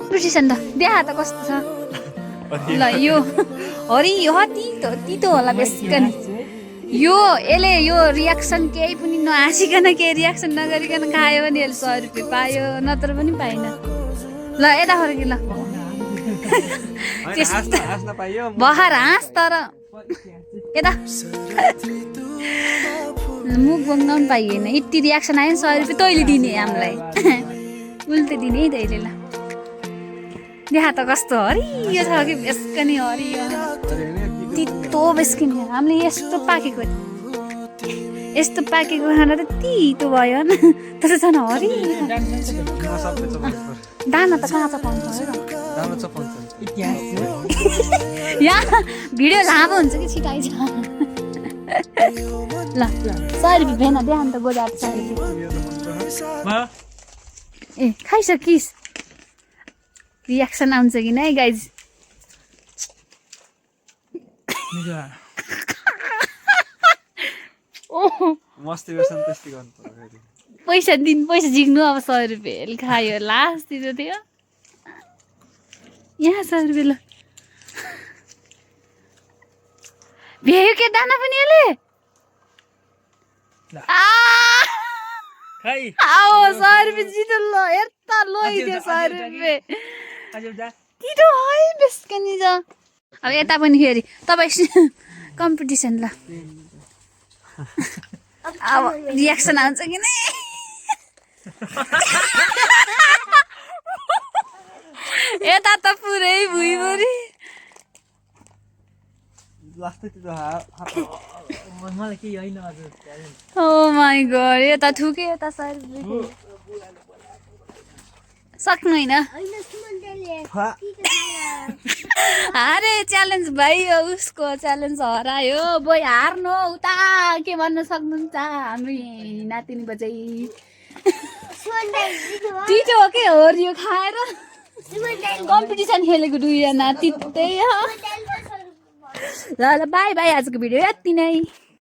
precision त देखा त कस्तो छ ल यो हरियो तितो तितो होला बेसकन यो यसले यो रियाक्सन केही पनि नहाँसिकन केही रियाक्सन नगरिकन खायो भने यसले 100 रुपियाँ पायो नत्र पनि पाइन ल यता फर्की ल भर्खर हाँस तर यता मुख बोक्न पनि पाइएन यति रियाक्सन आयो 100 रुपियाँ तैँले दिने हामीलाई उल्टे दिने है तैँले ल देखा त कस्तो हरियो छ कि बेसकनी हरियो तितो बेसकनी हामीले यस्तो पाकेको खाना त तितो भयो न तर झन् हरियो दाना त कहाँ छ पाउँछ यहाँ भिडियो लामो हुन्छ कि छिटाइ छ ल 100 रुपियाँ भेना देखा नि त गोदार 100 रुपियाँ ए खाइसकिस् रियाक्सन आउँछ कि नै गाइज पैसा झिक्नु अब 100 रुपियाँ खायो लास्ट दिँदो थियो यहाँ 100 रुपियाँ ल भ्यायो के दाना पनि यसले 100 रुपियाँ जित्यो ल यता लैदियो 100 रुपियाँ तिरो है बेसकनी छ अब यता पनि फेरि तपाईँ कम्पिटिसन ल अब रियाक्सन आउँछ कि नै यता त पुरै भुइँभरि ओ माई गॉड यता थुके यता 100 रुपियाँ सक्नु होइन अरे च्यालेन्ज भयो उसको च्यालेन्ज हरायो बोय हार्नु उता के भन्न सक्नुहुन्छ हाम्रो नातिनी बजै तितो हो के हरियो खाएर कम्पिटिसन खेलेको दुईजना तितै ल बाई बाई आजको भिडियो यति नै